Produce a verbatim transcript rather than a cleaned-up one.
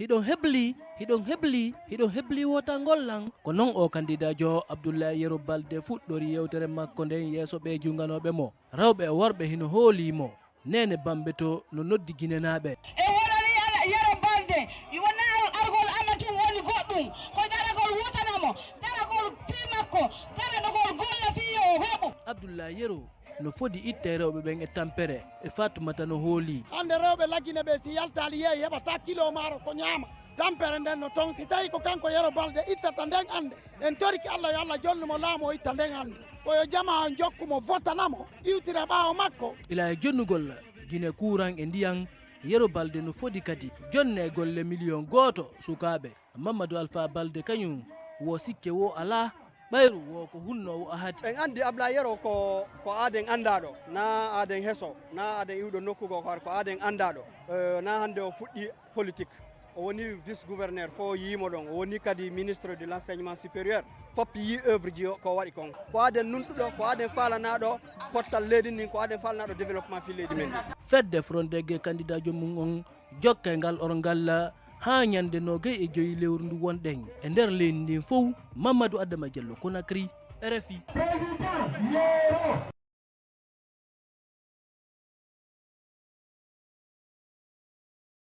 Hiɗon hebli, hiɗon hebli, hiɗon hebli wootangol lan. Ko non o kandidaajo Abdoulaye Yero Balde fuɗɗori yewtere makko nden yeeso ɓee junganooɓe mo. Rewɓe e worɓe hino hoolii mo. Neene Bambe to no noddi Ginenaaɓe. E wonani ala Yero Balde, wonaa argol Amadou woni goɗɗum, ko daragol wotana mo, daragol fii makko, daragol golla fii yo o heɓu. Abdoulaye Yero no fodi itte rewɓe ɓen e tampere, e Fatoumata no hoolii. Hannde rewɓe Lagine ɓe si yaltaali yeeyi heɓataa kilo maaro ko ñaama. Tampere nden no ton, si tawi ko kanko Yero Balde ittata nden hannde, en toriki Allah yo Allah jonnu mo laamu o itta nden hannde. Ko yo jamaa on jokku mo, votana mo, iwtira ɓaawo makko. Ila e jonnugol Gine kuuran e ndiyan, Yero Balde no fodi kadi jonne golle miliyon gooto sukaaɓe. Mamadou Alpha Balde kañum wo sikke wo alaa, ɓayru wo ko hunnoowo ahadi. En anndi Ablaye Yero ko, ko aaden anndaaɗo, na aaden heso, na aaden iwɗo nokku goo, ko ko aaden anndaaɗo. Eh, na hannde o fuɗɗi politique. O woni vice gouverneur, fof yiimo ɗon. O woni kadi ministre de l'enseignement supérieur. Fof yii œuvre ji o, ko waɗi kon. Ko aaden nunɗuɗo, ko aaden faalanaaɗo pottal leydi ndin, ko aaden faalanaaɗo développement fii leydi men ndi. Fedde Frondege kandidaajo mum on jokkay ngal orngal haa ñande noogay e joyi lewru ndu wonɗen e nder leydi ndin fow. Mamadou Adama Diallo, Conakry, R F I. Président Yero.